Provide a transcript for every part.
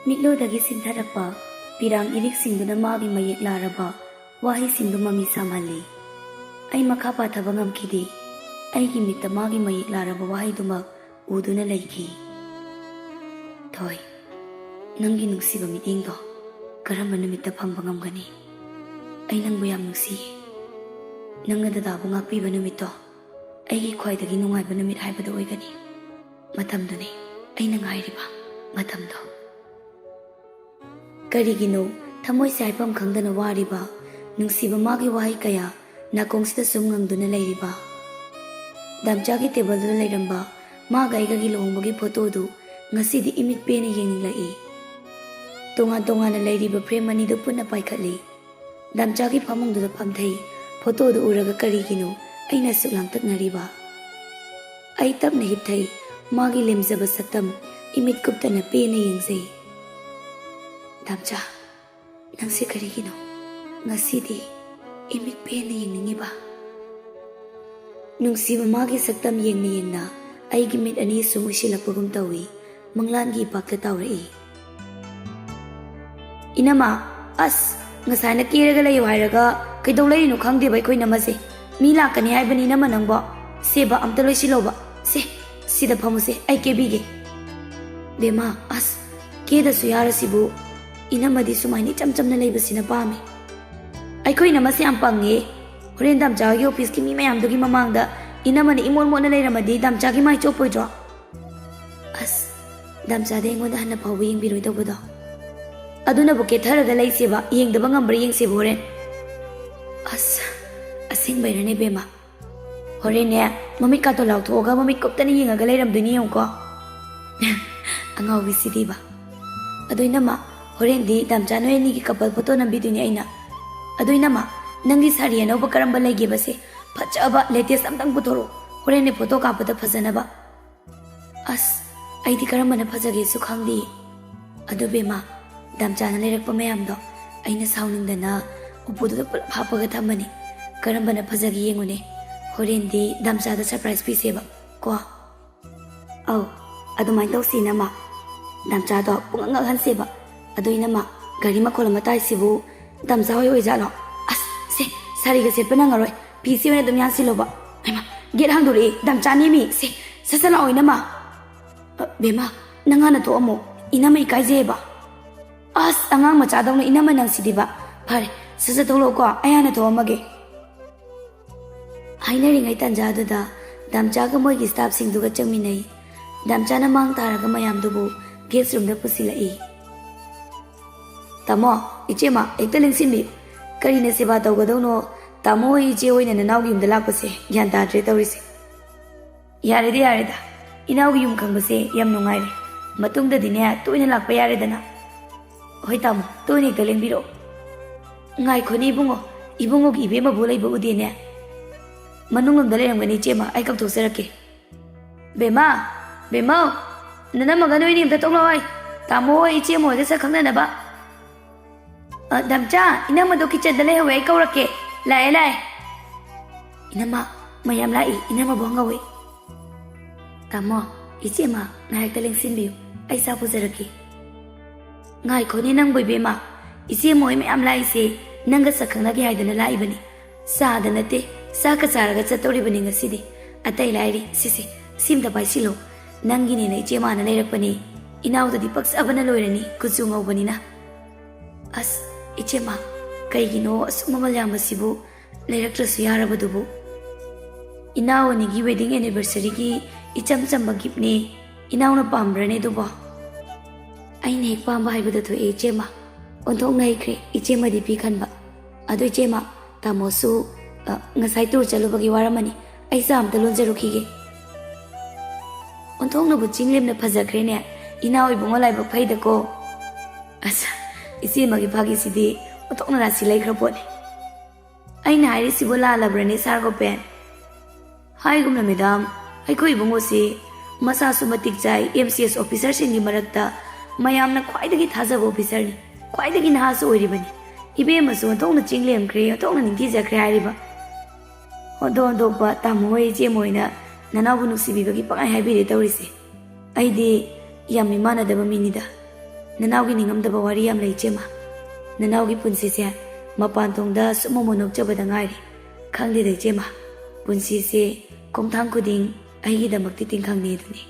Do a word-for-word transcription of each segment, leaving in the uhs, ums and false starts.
ꯃꯤꯠꯂꯨꯗꯒꯤ ꯁꯤꯟꯊꯔꯛꯄ ꯄꯤꯔꯥꯡ ꯏꯔꯤꯛꯁꯤꯡꯗꯨꯅ ꯃꯥꯒꯤ ꯃꯌꯦꯛ ꯂꯥꯔꯕ ꯋꯥꯍꯩꯁꯤꯡꯗꯨ ꯃꯃꯤ ꯁꯥꯝꯍꯜꯂꯤ꯫ ꯑꯩ ꯃꯈꯥ ꯄꯥꯊꯕ ꯉꯝꯈꯤꯗꯦ꯫ ꯑꯩꯒꯤ ꯃꯤꯠꯇ ꯃꯥꯒꯤ ꯃꯌꯦꯛ ꯂꯥꯔꯕ ꯋꯥꯍꯩꯗꯨꯃꯛ ꯎꯗꯨꯅ ꯂꯩꯈꯤ꯫ "ꯊꯣꯏ, ꯅꯪꯒꯤ ꯅꯨꯡꯁꯤꯕ ꯃꯤꯠꯌꯦꯡꯗꯣ ꯀꯔꯝꯕ ꯅꯨꯃꯤꯠꯇ ꯐꯪꯕ ꯉꯝꯒꯅꯤ? ꯑꯩ ꯅꯪꯕꯨ ꯌꯥꯝ ꯅꯨꯡꯁꯤꯌꯦ꯫ ꯅꯪꯅ ꯗꯗꯥꯕꯨ ꯉꯥꯛꯄꯤꯕ ꯅꯨꯃꯤꯠꯇꯣ ꯑꯩꯒꯤ ꯈ꯭ꯋꯥꯏꯗꯒꯤ ꯅꯨꯡꯉꯥꯏꯕ ꯅꯨꯃꯤꯠ ꯍꯥꯏꯕꯗꯨ ꯑꯣꯏꯒꯅꯤ꯫ ꯃꯇꯝꯗꯨꯅꯤ ꯑꯩꯅ ꯉꯥꯏꯔꯤꯕ ꯃꯇꯝꯗꯣ꯫" ꯀꯔꯤꯒꯤꯅꯣ ꯊꯃꯣꯏꯁꯦ ꯍꯥꯏꯐꯝ ꯈꯪꯗꯅ ꯋꯥꯔꯤꯕ? ꯅꯨꯡꯁꯤꯕ ꯃꯥꯒꯤ ꯋꯥꯍꯩ ꯀꯌꯥ ꯅꯥꯀꯣꯡꯁꯤꯗ ꯁꯨꯝ ꯉꯪꯗꯨꯅ ꯂꯩꯔꯤꯕ? ꯗꯥꯝꯆꯥꯒꯤ ꯇꯦꯕꯜꯗꯨꯗ ꯂꯩꯔꯝꯕ ꯃꯥꯒ ꯑꯩꯒꯒꯤ ꯂꯨꯍꯣꯡꯕꯒꯤ ꯐꯣꯇꯣꯗꯨ ꯉꯁꯤꯗꯤ ꯏꯃꯤꯠ ꯄꯦꯟꯅ ꯌꯦꯡꯅꯤꯡꯂꯛꯏ꯫ ꯇꯣꯉꯥꯟ ꯇꯣꯉꯥꯟꯅ ꯂꯩꯔꯤꯕ ꯐ꯭ꯔꯦꯝ ꯑꯅꯤꯗꯨ ꯄꯨꯟꯅ ꯄꯥꯏꯈꯠꯂꯤ꯫ ꯗꯥꯝꯆꯥꯒꯤ ꯐꯃꯨꯡꯗꯨꯗ ꯐꯝꯊꯩ꯫ ꯐꯣꯇꯣꯗꯨ ꯎꯔꯒ ꯀꯔꯤꯒꯤꯅꯣ ꯑꯩꯅ ꯑꯁꯨꯛ ꯂꯥꯡꯇꯛꯅꯔꯤꯕ? ꯑꯩ ꯇꯞꯅ ꯍꯤꯞꯊꯩ꯫ ꯃꯥꯒꯤ ꯂꯦꯝꯖꯕ ꯁꯛꯇꯝ ꯏꯃꯤꯠ ꯀꯨꯞꯇꯅ ꯄꯦꯟꯅ ꯌꯦꯡꯖꯩ꯫ "ꯗꯥꯝꯆꯥ, ꯅꯪꯁꯦ ꯀꯔꯤꯒꯤꯅꯣ ꯉꯁꯤꯗꯤ ꯏꯃꯤꯠ ꯄꯦꯟꯅ ꯌꯦꯡꯅꯤꯡꯉꯤꯕ?" ꯅꯨꯡꯁꯤꯕ ꯃꯥꯒꯤ ꯁꯛꯇꯝ ꯌꯦꯡꯅ ꯌꯦꯡꯅ ꯑꯩꯒꯤ ꯃꯤꯠ ꯑꯅꯤ ꯁꯨꯝ ꯎꯏꯁꯤꯜꯂꯛꯄꯒꯨꯝ ꯇꯧꯏ꯫ ꯃꯪꯂꯥꯟꯒꯤ ꯏꯄꯥꯛꯇ ꯇꯥꯎꯔꯛꯏ꯫ "ꯏꯅꯝꯃ, ꯑꯁ, ꯉꯁꯥꯏꯅ ꯀꯦꯔꯒ ꯂꯩꯌꯨ ꯍꯥꯏꯔꯒ ꯀꯩꯗꯧ ꯂꯩꯔꯤꯅꯣ ꯈꯪꯗꯦꯕ ꯑꯩꯈꯣꯏ ꯏꯅꯝꯃꯁꯦ꯫ ꯃꯤ ꯂꯥꯛꯀꯅꯤ ꯍꯥꯏꯕꯅꯤ ꯏꯅꯝꯃ ꯅꯪꯕꯣ꯫ ꯁꯦꯕ ꯑꯝꯇ ꯂꯣꯏꯁꯤꯜꯂꯣꯕ꯫ ꯁꯦ, ꯁꯤꯗ ꯐꯝꯃꯨꯁꯦ, ꯑꯩ ꯀꯦꯕꯤꯒꯦ꯫" "ꯕꯦꯝꯃ, ꯑꯁ, ꯀꯦꯗꯁꯨ ꯌꯥꯔꯁꯤꯕꯨ꯫ ꯏꯅꯝꯃꯗꯤ ꯁꯨꯃꯥꯏꯅ ꯏꯆꯝ ꯆꯝꯅ ꯂꯩꯕꯁꯤꯅ ꯄꯥꯝꯃꯤ꯫" "ꯑꯩꯈꯣꯏ ꯏꯅꯝꯃꯁꯦ ꯌꯥꯝ ꯄꯪꯉꯦ꯫ ꯍꯣꯔꯦꯟ ꯗꯥꯝꯆꯥꯒꯤ ꯑꯣꯐꯤꯁꯀꯤ ꯃꯤ ꯃꯌꯥꯝꯗꯨꯒꯤ ꯃꯃꯥꯡꯗ ꯏꯅꯝꯃꯅ ꯏꯃꯣꯟ ꯃꯣꯠꯅ ꯂꯩꯔꯝꯃꯗꯤ ꯗꯥꯝꯆꯥꯒꯤ ꯃꯥꯏ ꯆꯣꯞꯄꯣꯏꯗ꯭ꯔꯣ?" "ꯑꯁ, ꯗꯥꯝꯆꯥꯗꯤ ꯑꯩꯉꯣꯟꯗ ꯍꯟꯅ ꯐꯥꯎꯕ ꯌꯦꯡꯕꯤꯔꯣꯏꯗꯧꯕꯗꯣ꯫ ꯑꯗꯨꯅꯕꯨ ꯀꯦꯊꯔꯒ ꯂꯩꯁꯦꯕ, ꯌꯦꯡꯗꯕ ꯉꯝꯕ꯭ꯔꯥ ꯌꯦꯡꯁꯦꯕ ꯍꯣꯔꯦꯟ꯫" "ꯑꯁ, ꯑꯁꯦꯡꯕꯩꯔꯅꯦ ꯕꯦꯝꯃ? ꯍꯣꯔꯦꯟꯅꯦ, ꯃꯃꯤꯠꯀꯥꯇꯣ ꯂꯥꯎꯊꯣꯛꯑꯒ ꯃꯃꯤꯠ ꯀꯨꯞꯇꯅ ꯌꯦꯡꯉꯒ ꯂꯩꯔꯝꯗꯣꯏꯅꯤ ꯌꯦꯡꯉꯨꯀꯣ꯫" ꯑꯉꯥꯎꯕꯤꯁꯤꯗꯤꯕ꯫ "ꯑꯗꯣ ꯏꯅꯝꯃ, ꯍꯣꯔꯦꯟꯗꯤ ꯗꯥꯝꯆꯥ ꯅꯣꯏ ꯑꯅꯤꯒꯤ ꯀꯄꯜ ꯐꯣꯇꯣ ꯅꯝꯕꯤꯗꯣꯏꯅꯦ ꯑꯩꯅ꯫ ꯑꯗꯣ ꯏꯅꯝꯃ, ꯅꯪꯒꯤ ꯁꯥꯔꯤ ꯑꯅꯧꯕ ꯀꯔꯝꯕ ꯂꯩꯒꯦꯕꯁꯦ? ꯐꯖꯕ ꯂꯦꯇꯦꯁ ꯑꯝꯇꯪ ꯄꯨꯊꯣꯔꯛꯑꯣ, ꯍꯣꯔꯦꯟꯅꯦ ꯐꯣꯇꯣ ꯀꯥꯞꯄꯗ ꯐꯖꯅꯕ꯫" "ꯑꯁ, ꯑꯩꯗꯤ ꯀꯔꯝꯕꯅ ꯐꯖꯒꯦꯁꯨ ꯈꯪꯗꯦ꯫ ꯑꯗꯨ ꯕꯦꯝꯃ, ꯗꯥꯝꯆꯥꯅ ꯂꯩꯔꯛꯄ ꯃꯌꯥꯝꯗꯣ ꯑꯩꯅ ꯁꯥꯎꯅꯤꯡꯗꯅ ꯎꯄꯨꯗꯨꯗ ꯄꯨꯂꯞ ꯍꯥꯞꯄꯒ ꯊꯝꯕꯅꯤ꯫ ꯀꯔꯝꯕꯅ ꯐꯖꯒꯦ ꯌꯦꯡꯉꯨꯅꯦ꯫ ꯍꯣꯔꯦꯟꯗꯤ ꯗꯥꯝꯆꯥꯗ ꯁꯔꯄ꯭ꯔꯥꯏꯖ ꯄꯤꯁꯦꯕ ꯀꯣ꯫" "ꯑꯧ, ꯑꯗꯨꯃꯥꯏꯅ ꯇꯧꯁꯤ ꯏꯅꯝꯃ꯫" ꯗꯥꯝꯆꯥꯗꯣ ꯄꯨꯡꯉꯛ ꯉꯛꯍꯟꯁꯦꯕ꯫ ꯑꯗꯣ ꯏꯅꯝꯃ, ꯒꯥꯔꯤ ꯃꯈꯣꯜ ꯑꯃ ꯇꯥꯏꯁꯤꯕꯨ ꯗꯥꯝꯆꯥ ꯍꯣꯏ ꯑꯣꯏꯖꯥꯠꯂꯣ? ꯑꯁ, ꯁꯦ, ꯁꯥꯔꯤꯒ ꯁꯦꯠꯄ ꯅꯪꯉꯔꯣꯏ꯫ ꯐꯤꯁꯤ ꯑꯣꯏꯅ ꯑꯗꯨꯝ ꯌꯥꯟꯁꯤꯜꯂꯣꯕ꯫ ꯍꯩꯃꯥ, ꯒꯦꯠ ꯍꯥꯡꯗꯣꯔꯛꯑꯦ꯫ ꯗꯥꯝꯆꯥꯅꯦꯃꯤ꯫ ꯁꯦ, ꯁꯠ ꯁꯠ ꯂꯥꯛꯑꯣ ꯏꯅꯝꯃ꯫ ꯑ, ꯕꯦꯝꯃ, ꯅꯪ ꯍꯥꯟꯅ ꯊꯣꯛꯑꯝꯃꯣ꯫ ꯏꯅꯝꯃ ꯏꯀꯥꯏꯖꯩꯌꯦꯕ꯫ ꯑꯁ, ꯑꯉꯥꯡ ꯃꯆꯥꯗꯧꯅ ꯏꯅꯝꯃ ꯅꯪꯁꯤꯗꯤꯕ꯫ ꯐꯔꯦ, ꯁꯠ ꯁꯠ ꯊꯣꯛꯂꯛꯑꯣꯀꯣ, ꯑꯩ ꯍꯥꯟꯅ ꯊꯣꯛꯑꯝꯃꯒꯦ꯫ ꯍꯥꯏꯅꯔꯤꯉꯩ ꯇꯥꯟꯖꯥꯗꯨꯗ ꯗꯥꯝꯆꯥꯒ ꯃꯣꯏꯒꯤ ꯁ꯭ꯇꯥꯐꯁꯤꯡꯗꯨꯒ ꯆꯪꯃꯤꯟꯅꯩ꯫ ꯗꯥꯝꯆꯥꯅ ꯃꯥꯡ ꯇꯥꯔꯒ ꯃꯌꯥꯝꯗꯨꯕꯨ ꯒꯦꯁ ꯔꯨꯝꯗ ꯄꯨꯁꯤꯜꯂꯛꯏ꯫ ꯇꯥꯃꯣ, ꯏꯆꯦꯃ, ꯍꯦꯛꯇ ꯂꯦꯡꯁꯤꯟꯕꯤꯌꯨ꯫ ꯀꯔꯤꯅ ꯁꯦꯕꯥ ꯇꯧꯒꯗꯧꯅꯣ? ꯇꯥꯃꯣ ꯍꯣꯏ ꯏꯆꯦ ꯍꯣꯏꯅ ꯅꯅꯥꯎꯒꯤ ꯌꯨꯝꯗ ꯂꯥꯛꯄꯁꯦ ꯒ꯭ꯌꯥꯟ ꯇꯥꯗ꯭ꯔꯦ ꯇꯧꯔꯤꯁꯦ꯫ ꯌꯥꯔꯦꯗ, ꯌꯥꯔꯦꯗ꯫ ꯏꯅꯥꯎꯒꯤ ꯌꯨꯝ ꯈꯪꯕꯁꯦ ꯌꯥꯝ ꯅꯨꯡꯉꯥꯏꯔꯦ꯫ ꯃꯇꯨꯡꯗꯗꯤꯅꯦ, ꯇꯣꯏꯅ ꯂꯥꯛꯄ ꯌꯥꯔꯦꯗꯅ꯫ ꯍꯣꯏ ꯇꯥꯃꯣ, ꯇꯣꯏꯅ ꯍꯦꯛꯇ ꯂꯦꯡꯕꯤꯔꯛꯑꯣ꯫ ꯉꯥꯏꯈꯣꯅꯦ ꯏꯕꯨꯡꯉꯣ, ꯏꯕꯨꯡꯉꯣꯒꯤ ꯏꯕꯦꯝꯃꯕꯨ ꯂꯩꯕ ꯎꯗꯦꯅꯦ꯫ ꯃꯅꯨꯡꯂꯣꯝꯗ ꯂꯩꯔꯝꯒꯅꯤ ꯏꯆꯦꯃ, ꯑꯩ ꯀꯧꯊꯣꯛꯆꯔꯛꯀꯦ꯫ ꯕꯦꯝꯃ, ꯕꯦꯝꯃꯧ, ꯅꯅꯝꯃꯒ ꯅꯣꯏꯅꯤ ꯑꯝꯇ ꯊꯣꯛꯂꯛꯑꯣ ꯍꯥꯏ꯫ ꯇꯥꯃꯣ ꯍꯣꯏ ꯏꯆꯦꯃ ꯍꯣꯏꯒ ꯁꯛ ꯈꯪꯅꯅꯕ꯫ ꯑ, ꯗꯥꯝꯆꯥ, ꯏꯅꯝꯃꯗꯣ ꯀꯤꯠꯆꯟꯗ ꯂꯩꯍꯧꯋꯦ, ꯑꯩ ꯀꯧꯔꯛꯀꯦ꯫ ꯂꯥꯛꯑꯦ, ꯂꯥꯛꯑꯦ꯫ ꯏꯅꯝꯃ, ꯃꯌꯥꯝ ꯂꯥꯛꯏ, ꯏꯅꯝꯃꯕꯨ ꯍꯪꯍꯧꯋꯤ꯫ ꯇꯥꯃꯣ, ꯏꯆꯦꯃ, ꯉꯥꯏꯍꯥꯛꯇ ꯂꯦꯡꯁꯤꯟꯕꯤꯌꯨ, ꯑꯩ ꯆꯥ ꯄꯨꯖꯔꯛꯀꯦ꯫ ꯉꯥꯏꯈꯣꯅꯦ ꯅꯪꯕꯨ ꯏꯕꯦꯝꯃ, ꯏꯆꯦꯃ ꯍꯣꯏ ꯃꯌꯥꯝ ꯂꯥꯛꯏꯁꯦ ꯅꯪꯒ ꯁꯛ ꯈꯪꯅꯒꯦ ꯍꯥꯏꯗꯅ ꯂꯥꯛꯏꯕꯅꯤ꯫ ꯆꯥꯗ ꯅꯠꯇꯦ, ꯆꯥꯛꯀ ꯆꯥꯔꯒ ꯆꯠꯇꯧꯔꯤꯕꯅꯤ ꯉꯁꯤꯗꯤ꯫ ꯑꯇꯩ ꯂꯥꯏꯔꯤ, ꯁꯤꯁꯦ, ꯁꯤꯝꯇ ꯄꯥꯏꯁꯤꯜꯂꯣ꯫ ꯅꯪꯒꯤꯅꯦꯅ ꯏꯆꯦꯃꯅ ꯂꯩꯔꯛꯄꯅꯤ꯫ ꯏꯅꯥꯎꯗꯗꯤ ꯄꯛꯆꯕꯅ ꯂꯣꯏꯔꯅꯤ, ꯀꯨꯆꯨ ꯉꯧꯕꯅꯤꯅ꯫ ꯑꯁ, ꯏꯆꯦꯃ, ꯀꯩꯒꯤꯅꯣ ꯑꯁꯨꯛ ꯃꯃꯜ ꯌꯥꯝꯕꯁꯤꯕꯨ? ꯂꯩꯔꯛꯇ꯭ꯔꯁꯨ ꯌꯥꯔꯕꯗꯨꯕꯨ꯫ ꯏꯅꯥꯎ ꯑꯅꯤꯒꯤ wedding anniversaryꯒꯤ ꯏꯆꯝ ꯆꯝꯕ giftꯅꯦ꯫ ꯏꯅꯥꯎꯅ ꯄꯥꯝꯕ꯭ꯔꯅꯦ ꯑꯗꯨꯕꯣ? ꯑꯩꯅ ꯍꯦꯛ ꯄꯥꯝꯕ ꯍꯥꯏꯕꯗ ꯊꯣꯛꯑꯦ ꯏꯆꯦꯃ꯫ ꯑꯣꯟꯊꯣꯛꯅ ꯍꯩꯈ꯭ꯔꯦ ꯏꯆꯦꯃꯗꯤ ꯐꯤ ꯈꯟꯕ꯫ ꯑꯗꯨ ꯏꯆꯦꯃ, ꯇꯥꯃꯣꯁꯨ, ꯑ, ꯉꯁꯥꯏ tour ꯆꯠꯂꯨꯕꯒꯤ ꯋꯥꯔꯝꯃꯅꯤ꯫ ꯑꯩ ꯆꯥ ꯑꯝꯇ ꯂꯣꯟꯖꯔꯨꯈꯤꯒꯦ꯫ ꯑꯣꯟꯊꯣꯛꯅꯕꯨ ꯆꯤꯡꯂꯦꯝꯅ ꯐꯖꯈ꯭ꯔꯦꯅꯦ, ꯏꯅꯥꯎ ꯏꯕꯨꯡꯉꯣ ꯂꯥꯏꯕꯛ ꯐꯩꯗꯀꯣ꯫ ꯑꯁ, ꯏꯆꯦꯃꯒꯤ ꯐꯥꯒꯤꯁꯤꯗꯤ ꯑꯣꯟꯊꯣꯛꯅ ꯔꯥꯁꯤ ꯂꯩꯈ꯭ꯔ ꯄꯣꯠꯅꯤ꯫ ꯑꯩꯅ ꯍꯥꯏꯔꯤꯁꯤꯕꯨ ꯂꯥꯜꯂꯕ꯭ꯔꯅꯦ, ꯁꯥꯔ ꯒꯣꯄꯦꯟ? ꯍꯥꯏꯒꯨꯝꯅ, ꯃꯦꯗꯥꯝ, ꯑꯩꯈꯣꯏ ꯏꯕꯨꯡꯉꯣꯁꯤ ꯃꯁꯥꯁꯨ ꯃꯇꯤꯛ ꯆꯥꯏ, ꯑꯦꯝ ꯁꯤ ꯑꯦꯁ ꯑꯣꯐꯤꯁꯔꯁꯤꯡꯒꯤ ꯃꯔꯛꯇ ꯃꯌꯥꯝꯅ ꯈ꯭ꯋꯥꯏꯗꯒꯤ ꯊꯥꯖꯕ ꯑꯣꯐꯤꯁꯔꯅꯤ, ꯈ꯭ꯋꯥꯏꯗꯒꯤ ꯅꯍꯥꯁꯨ ꯑꯣꯏꯔꯤꯕꯅꯤ꯫ ꯏꯕꯦꯝꯃꯁꯨ ꯑꯣꯟꯊꯣꯛꯅ ꯆꯤꯡ ꯂꯦꯝꯈ꯭ꯔꯦ, ꯑꯣꯟꯊꯣꯛꯅ ꯅꯤꯡꯊꯤꯖꯈ꯭ꯔꯦ ꯍꯥꯏꯔꯤꯕ꯫ ꯑꯣꯟꯊꯣꯛ ꯑꯣꯟꯊꯣꯛꯄ ꯇꯥꯃꯣ ꯍꯣꯏ ꯏꯆꯦ ꯃꯣꯏꯅ ꯅꯅꯥꯎꯕꯨ ꯅꯨꯡꯁꯤꯕꯤꯕꯒꯤ ꯄꯪꯍꯥꯏ ꯍꯥꯏꯕꯤꯔꯦ ꯇꯧꯔꯤꯁꯦ꯫ ꯑꯩꯗꯤ ꯌꯥꯝ ꯃꯤꯃꯥꯟꯅꯗꯕ ꯃꯤꯅꯤꯗ꯫ ꯅꯅꯥꯎꯒꯤ ꯅꯤꯡꯉꯝꯗꯕ ꯋꯥꯔꯤ ꯌꯥꯝ ꯂꯩ, ꯏꯆꯦꯃ꯫ ꯅꯅꯥꯎꯒꯤ ꯄꯨꯟꯁꯤꯁꯦ ꯃꯄꯥꯟ ꯊꯣꯡꯗ ꯁꯨꯝ ꯃꯣꯃꯣꯟ ꯅꯣꯛꯆꯕꯗ ꯉꯥꯏꯔꯦ꯫ ꯈꯪꯗꯦꯗ, ꯏꯆꯦꯃ꯫ ꯄꯨꯟꯁꯤꯁꯦ ꯈꯣꯡꯊꯥꯡ ꯈꯨꯗꯤꯡ ꯑꯩꯒꯤꯗꯃꯛꯇꯤ ꯇꯤꯡꯈꯪꯅꯦ ꯑꯗꯨꯅꯤ꯫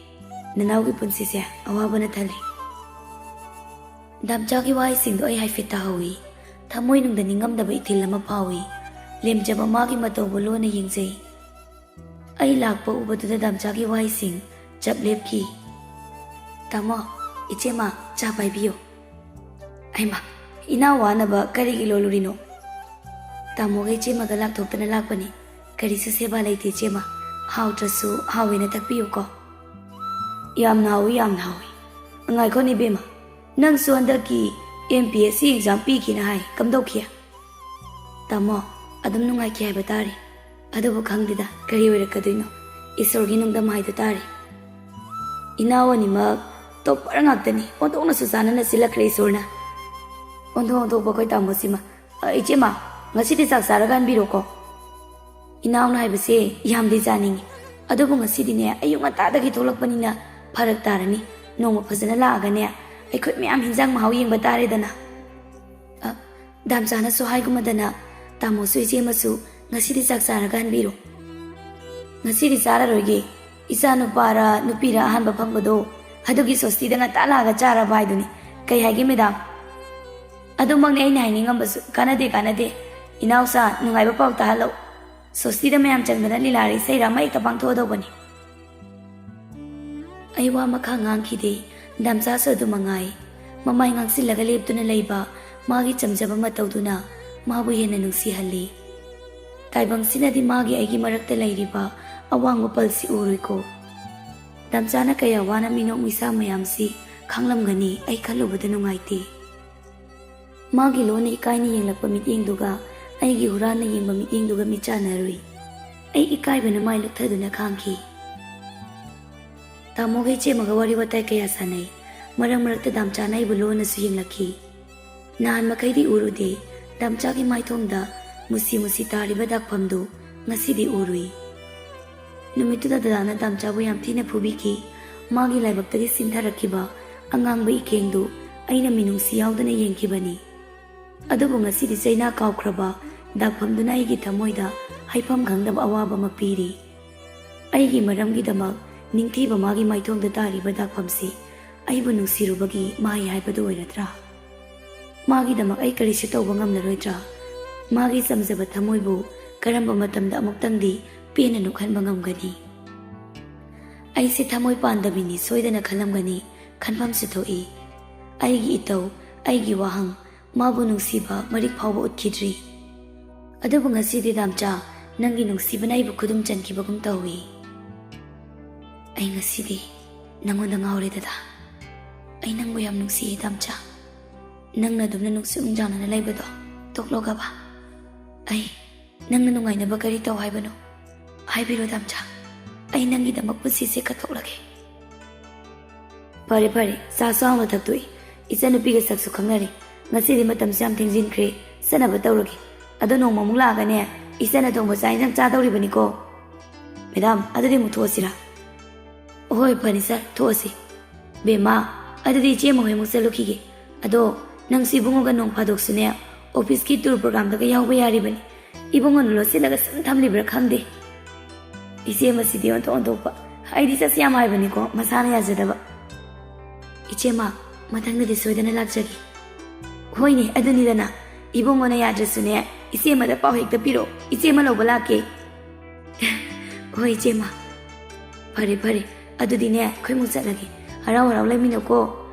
ꯅꯅꯥꯎꯒꯤ ꯄꯨꯟꯁꯤꯁꯦ ꯑꯋꯥꯕꯅ ꯊꯜꯂꯤ꯫ ꯗꯥꯝꯆꯥꯒꯤ ꯋꯥꯍꯩꯁꯤꯡꯗꯣ ꯑꯩ ꯍꯥꯏꯐꯦꯠ ꯇꯥꯍꯧꯏ꯫ ꯊꯃꯣꯏꯅꯨꯡꯗ ꯅꯤꯡꯉꯝꯗꯕ ꯏꯊꯤꯜ ꯑꯃ ꯐꯥꯎꯏ꯫ ꯂꯦꯝꯖꯕ ꯃꯥꯒꯤ ꯃꯇꯧꯕꯨ ꯂꯣꯟꯅ ꯌꯦꯡꯖꯩ꯫ ꯑꯩ ꯂꯥꯛꯄ ꯎꯕꯗꯨꯗ ꯗꯥꯝꯆꯥꯒꯤ ꯋꯥꯍꯩꯁꯤꯡ ꯆꯞ ꯂꯦꯞꯈꯤ꯫ "ꯇꯥꯃꯣ, ꯏꯆꯦꯃ, ꯆꯥ ꯄꯥꯏꯕꯤꯌꯨ꯫" "ꯍꯩꯃꯥ, ꯏꯅꯥꯎ ꯋꯥꯅꯕ ꯀꯔꯤꯒꯤ ꯂꯣꯜꯂꯨꯔꯤꯅꯣ?" "ꯇꯥꯃꯣꯒ ꯏꯆꯦꯃꯒ ꯂꯥꯛꯊꯣꯛꯇꯅ ꯂꯥꯛꯄꯅꯤ꯫ ꯀꯔꯤꯁꯨ ꯁꯦꯕꯥ ꯂꯩꯇꯦ ꯏꯆꯦꯃ꯫ ꯍꯥꯎꯇ꯭ꯔꯁꯨ ꯍꯥꯎꯋꯦꯅ ꯊꯛꯄꯤꯌꯨꯀꯣ꯫" "ꯌꯥꯝꯅ ꯍꯥꯎꯏ, ꯌꯥꯝꯅ ꯍꯥꯎꯏ꯫ ꯉꯥꯏꯈꯣꯅꯦ ꯏꯕꯦꯝꯃ, ꯅꯪꯁꯨ ꯍꯟꯗꯛꯀꯤ M P S C exam ꯄꯤꯈꯤꯅ ꯍꯥꯏ, ꯀꯝꯗꯧꯈꯤ?" "ꯇꯥꯃꯣ, ꯑꯗꯨꯝ ꯅꯨꯡꯉꯥꯏꯈꯤ ꯍꯥꯏꯕ ꯇꯥꯔꯤ꯫ ꯑꯗꯨꯕꯨ ꯈꯪꯗꯦꯗ, ꯀꯔꯤ ꯑꯣꯏꯔꯛꯀꯗꯣꯏꯅꯣ? ꯏꯁꯣꯔꯒꯤ ꯅꯨꯡꯗꯝ ꯍꯥꯏꯗꯨ ꯇꯥꯔꯤ꯫" ꯏꯅꯥꯎ ꯑꯅꯤꯃꯛ ꯇꯣꯞꯄꯔ ꯉꯥꯛꯇꯅꯤ꯫ ꯑꯣꯟꯊꯣꯛꯅꯁꯨ ꯆꯥꯟꯅꯅ ꯁꯤꯜꯂꯛꯈ꯭ꯔꯦ ꯏꯁꯣꯔꯅ꯫ ꯑꯣꯟꯊꯣꯛ ꯑꯣꯟꯊꯣꯛꯄ ꯑꯩꯈꯣꯏ ꯇꯥꯃꯣꯁꯤꯃ꯫ "ꯑ, ꯏꯆꯦꯃ, ꯉꯁꯤꯗꯤ ꯆꯥꯛ ꯆꯥꯔꯒ ꯍꯟꯕꯤꯔꯣꯀꯣ꯫" ꯏꯅꯥꯎꯅ ꯍꯥꯏꯕꯁꯦ ꯌꯥꯝꯗꯤ ꯆꯥꯅꯤꯡꯉꯤ, ꯑꯗꯨꯕꯨ ꯉꯁꯤꯗꯤꯅꯦ, ꯑꯌꯨꯛ ꯉꯟꯇꯥꯗꯒꯤ ꯊꯣꯛꯂꯛꯄꯅꯤꯅ ꯐꯔꯛ ꯇꯥꯔꯅꯤ꯫ ꯅꯣꯡꯃ ꯐꯖꯅ ꯂꯥꯛꯑꯒꯅꯦ, ꯑꯩꯈꯣꯏ ꯃꯌꯥꯝ ꯍꯤꯟꯖꯥꯡ ꯃꯍꯥꯎ ꯌꯦꯡꯕ ꯇꯥꯔꯦꯗꯅ꯫ "ꯑ, ꯗꯥꯝꯆꯥꯅꯁꯨ ꯍꯥꯏꯒꯨꯝꯃꯗꯅ, ꯇꯥꯃꯣꯁꯨ ꯏꯆꯦꯃꯁꯨ ꯉꯁꯤꯗꯤ ꯆꯥꯛ ꯆꯥꯔꯒ ꯍꯟꯕꯤꯔꯣ꯫" "ꯉꯁꯤꯗꯤ ꯆꯥꯔꯔꯣꯏꯒꯦ꯫ ꯏꯆꯥ ꯅꯨꯄꯥꯔ ꯅꯨꯄꯤꯔ ꯑꯍꯥꯟꯕ ꯐꯪꯕꯗꯣ, ꯑꯗꯨꯒꯤ ꯁꯣꯁꯇꯤꯗ ꯉꯟꯇꯥ ꯂꯥꯛꯑꯒ ꯆꯥꯔꯕ ꯍꯥꯏꯗꯨꯅꯤ꯫ ꯀꯩ ꯍꯥꯏꯒꯦ ꯃꯦꯗꯥꯝ?" "ꯑꯗꯨꯃꯛꯅꯤ ꯑꯩꯅ ꯍꯥꯏꯅꯤꯡꯉꯝꯕꯁꯨ꯫ ꯀꯥꯟꯅꯗꯦ, ꯀꯥꯟꯅꯗꯦ꯫ ꯏꯅꯥꯎꯆꯥ, ꯅꯨꯡꯉꯥꯏꯕ ꯄꯥꯎ ꯇꯥꯍꯜꯂꯧ꯫ ꯁꯣꯁꯇꯤꯗ ꯃꯌꯥꯝ ꯆꯪꯗꯅ ꯂꯤꯂꯥꯔ ꯏꯁꯩꯔ ꯑꯃ ꯍꯦꯛꯇ ꯄꯥꯡꯊꯣꯛꯑꯗꯧꯕꯅꯤ꯫" ꯑꯩ ꯋꯥ ꯃꯈꯥ ꯉꯥꯡꯈꯤꯗꯦ꯫ ꯗꯥꯝꯆꯥꯁꯨ ꯑꯗꯨ ꯃꯉꯥꯏ꯫ ꯃꯃꯥꯏ ꯉꯥꯡꯁꯤꯜꯂꯒ ꯂꯦꯞꯇꯨꯅ ꯂꯩꯕ ꯃꯥꯒꯤ ꯆꯝꯖꯕ ꯃꯇꯧꯗꯨꯅ ꯃꯥꯕꯨ ꯍꯦꯟꯅ ꯅꯨꯡꯁꯤꯍꯜꯂꯤ꯫ ꯇꯥꯏꯕꯪꯁꯤꯅꯗꯤ ꯃꯥꯒꯤ ꯑꯩꯒꯤ ꯃꯔꯛꯇ ꯂꯩꯔꯤꯕ ꯑꯋꯥꯡꯕ ꯄꯜꯁꯤ ꯎꯔꯨꯏꯀꯣ꯫ ꯗꯥꯝꯆꯥꯅ ꯀꯌꯥ ꯋꯥꯅ ꯃꯤꯅꯣꯛ ꯃꯤꯁꯥ ꯃꯌꯥꯝꯁꯤ ꯈꯪꯂꯝꯒꯅꯤ, ꯑꯩ ꯈꯜꯂꯨꯕꯗ ꯅꯨꯡꯉꯥꯏꯇꯦ꯫ ꯃꯥꯒꯤ ꯂꯣꯟꯅ ꯏꯀꯥꯏꯅ ꯌꯦꯡꯂꯛꯄ ꯃꯤꯠꯌꯦꯡꯗꯨꯒ ꯑꯩꯒꯤ ꯍꯨꯔꯥꯟꯅ ꯌꯦꯡꯕ ꯃꯤꯠꯌꯦꯡꯗꯨꯒ ꯃꯤꯠ ꯆꯥꯟꯅꯔꯨꯏ꯫ ꯑꯩ ꯏꯀꯥꯏꯕꯅ ꯃꯥꯏ ꯂꯨꯞꯊꯗꯨꯅ ꯈꯥꯡꯈꯤ꯫ ꯇꯥꯃꯣꯒ ꯏꯆꯦꯃꯒ ꯋꯥꯔꯤ ꯋꯥꯇꯥꯏ ꯀꯌꯥ ꯁꯥꯟꯅꯩ꯫ ꯃꯔꯛ ꯃꯔꯛꯇ ꯗꯥꯝꯆꯥꯅ ꯑꯩꯕꯨ ꯂꯣꯟꯅꯁꯨ ꯌꯦꯡꯂꯛꯈꯤ꯫ ꯅꯍꯥꯟ ꯃꯈꯩꯗꯤ ꯎꯔꯨꯗꯦ, ꯗꯥꯝꯆꯥꯒꯤ ꯃꯥꯏꯊꯣꯡꯗ ꯃꯨꯁꯤ ꯃꯨꯁꯤ ꯇꯥꯔꯤꯕ ꯗꯥꯛꯐꯝꯗꯨ ꯉꯁꯤꯗꯤ ꯎꯔꯨꯏ꯫ ꯅꯨꯃꯤꯠꯇꯨꯗ ꯗꯗꯥꯅ ꯗꯥꯝꯆꯥꯕꯨ ꯌꯥꯝ ꯊꯤꯅ ꯐꯨꯕꯤꯈꯤ꯫ ꯃꯥꯒꯤ ꯂꯥꯏꯕꯛꯇꯒꯤ ꯁꯤꯟꯊꯔꯛꯈꯤꯕ ꯑꯉꯥꯡꯕ ꯏꯀꯦꯡꯗꯨ ꯑꯩꯅ ꯃꯤꯅꯨꯡꯁꯤ ꯌꯥꯎꯗꯅ ꯌꯦꯡꯈꯤꯕꯅꯤ꯫ ꯑꯗꯨꯕꯨ ꯉꯁꯤꯗꯤ ꯆꯩꯅꯥ ꯀꯥꯎꯈ꯭ꯔꯕ ꯗꯥꯛꯐꯝꯗꯨꯅ ꯑꯩꯒꯤ ꯊꯃꯣꯏꯗ ꯍꯥꯏꯐꯝ ꯈꯪꯗꯕ ꯑꯋꯥꯕ ꯑꯃ ꯄꯤꯔꯤ꯫ ꯑꯩꯒꯤ ꯃꯔꯝꯒꯤꯗꯃꯛ ꯅꯤꯡꯊꯤꯕ ꯃꯥꯒꯤ ꯃꯥꯏꯊꯣꯡꯗ ꯇꯥꯔꯤꯕ ꯗꯥꯛꯐꯝꯁꯤ ꯑꯩꯕꯨ ꯅꯨꯡꯁꯤꯔꯨꯕꯒꯤ ꯃꯍꯩ ꯍꯥꯏꯕꯗꯨ ꯑꯣꯏꯔꯗ꯭ꯔꯥ? ꯃꯥꯒꯤꯗꯃꯛ ꯑꯩ ꯀꯔꯤꯁꯨ ꯇꯧꯕ ꯉꯝꯂꯔꯣꯏꯗ꯭ꯔꯥ? ꯃꯥꯒꯤ ꯆꯝꯖꯕ ꯊꯃꯣꯏꯕꯨ ꯀꯔꯝꯕ ꯃꯇꯝꯗ ꯑꯃꯨꯛꯇꯪꯗꯤ ꯄꯦꯟꯅ ꯅꯣꯛꯍꯟꯕ ꯉꯝꯒꯅꯤ? ꯑꯩꯁꯦ ꯊꯃꯣꯏ ꯄꯥꯟꯗꯕꯤꯅꯤ ꯁꯣꯏꯗꯅ ꯈꯜꯂꯝꯒꯅꯤ, ꯈꯟꯐꯝꯁꯨ ꯊꯣꯛꯏ꯫ ꯑꯩꯒꯤ ꯏꯇꯧ, ꯑꯩꯒꯤ ꯋꯥꯍꯪ, ꯃꯥꯕꯨ ꯅꯨꯡꯁꯤꯕ ꯃꯔꯤꯛ ꯐꯥꯎꯕ ꯎꯠꯈꯤꯗ꯭ꯔꯤ꯫ ꯑꯗꯨꯕꯨ ꯉꯁꯤꯗꯤ ꯗꯥꯝꯆꯥ, ꯅꯪꯒꯤ ꯅꯨꯡꯁꯤꯕꯅ ꯑꯩꯕꯨ ꯈꯨꯗꯨꯝ ꯆꯟꯈꯤꯕꯒꯨꯝ ꯇꯧꯏ꯫ ꯑꯩ ꯉꯁꯤꯗꯤ ꯅꯪꯉꯣꯟꯗ ꯉꯥꯎꯔꯦ ꯗꯗꯥ꯫ ꯑꯩ ꯅꯪꯕꯨ ꯌꯥꯝ ꯅꯨꯡꯁꯤꯌꯦ ꯗꯥꯝꯆꯥ꯫ ꯅꯪꯅ ꯑꯗꯨꯝꯅ ꯅꯨꯡꯁꯤ ꯅꯨꯡꯖꯥꯅꯅ ꯂꯩꯕꯗꯣ ꯇꯣꯛꯂꯣꯒꯕ꯫ ꯑꯩ ꯅꯪꯅ ꯅꯨꯡꯉꯥꯏꯅꯕ ꯀꯔꯤ ꯇꯧ ꯍꯥꯏꯕꯅꯣ? ꯍꯥꯏꯕꯤꯔꯣ ꯗꯥꯝꯆꯥ꯫ ꯑꯩ ꯅꯪꯒꯤꯗꯃꯛ ꯄꯨꯟꯁꯤꯁꯦ ꯀꯠꯊꯣꯛꯂꯒꯦ꯫ ꯐꯔꯦ ꯐꯔꯦ, ꯆꯥꯁꯨ ꯍꯥꯎꯅ ꯊꯛꯇꯣꯛꯏ꯫ ꯏꯆꯟꯅꯨꯄꯤꯒ ꯁꯛꯁꯨ ꯈꯪꯅꯔꯦ꯫ ꯉꯁꯤꯗꯤ ꯃꯇꯝꯁꯨ ꯌꯥꯝ ꯊꯦꯡꯖꯤꯟꯈ꯭ꯔꯦ, ꯆꯠꯅꯕ ꯇꯧꯔꯒꯦ꯫ ꯑꯗꯣ ꯅꯣꯡꯃ ꯑꯃꯨꯛ ꯂꯥꯛꯑꯒꯅꯦ, ꯏꯆꯟꯅ ꯊꯣꯡꯕ ꯆꯥꯛ ꯏꯟꯁꯥꯡ ꯆꯥꯗꯧꯔꯤꯕꯅꯤꯀꯣ꯫ ꯃꯦꯗꯥꯝ, ꯑꯗꯨꯗꯤ ꯑꯃꯨꯛ ꯊꯣꯛꯑꯁꯤꯔꯥ? ꯍꯣꯏ, ꯐꯅꯤ ꯁꯥꯔ, ꯊꯣꯛꯑꯁꯤ꯫ ꯕꯦꯝꯃ, ꯑꯗꯨꯗꯤ ꯏꯆꯦ ꯃꯈꯣꯏ ꯑꯃꯨꯛ ꯆꯠꯂꯨꯈꯤꯒꯦ꯫ ꯑꯗꯣ ꯅꯪꯁꯨ ꯏꯕꯨꯡꯉꯣꯒ ꯅꯣꯡ ꯐꯥꯗꯣꯛꯁꯨꯅꯦ, ꯑꯣꯐꯤꯁꯀꯤ ꯇꯨꯔ ꯄ꯭ꯔꯣꯒ꯭ꯔꯥꯝꯗꯒ ꯌꯥꯎꯕ ꯌꯥꯔꯤꯕꯅꯤ꯫ ꯏꯕꯨꯡꯉꯣꯅ ꯂꯣꯠꯁꯤꯜꯂꯒ ꯁꯨꯝ ꯊꯝꯂꯤꯕ꯭ꯔꯥ ꯈꯪꯗꯦ꯫ ꯏꯆꯦ ꯃꯁꯤꯗꯤ ꯑꯣꯟꯊꯣꯛ ꯑꯣꯟꯊꯣꯛꯄ꯫ ꯑꯩꯗꯤ ꯆꯠꯁꯤ ꯌꯥꯝ ꯍꯥꯏꯕꯅꯤꯀꯣ, ꯃꯁꯥꯅ ꯌꯥꯖꯗꯕ꯫ ꯏꯆꯦꯃ, ꯃꯊꯪꯗꯗꯤ ꯁꯣꯏꯗꯅ ꯂꯥꯛꯆꯒꯦ꯫ ꯍꯣꯏꯅꯦ, ꯑꯗꯨꯅꯤꯗꯅ꯫ ꯏꯕꯨꯡꯉꯣꯅ ꯌꯥꯗ꯭ꯔꯁꯨꯅꯦ, ꯏꯆꯦꯃꯗ ꯄꯥꯎ ꯍꯦꯛꯇ ꯄꯤꯔꯛꯑꯣ, ꯏꯆꯦꯃ ꯂꯧꯕ ꯂꯥꯛꯀꯦ꯫ ꯍꯣꯏ, ꯏꯆꯦꯃ꯫ ꯐꯔꯦ, ꯐꯔꯦ꯫ ꯑꯗꯨꯗꯤꯅꯦ, ꯑꯩꯈꯣꯏꯃꯨꯛ ꯆꯠꯂꯒꯦ꯫ ꯍꯔꯥꯎ ꯍꯔꯥꯎ ꯂꯩꯃꯤꯟꯅꯧꯀꯣ꯫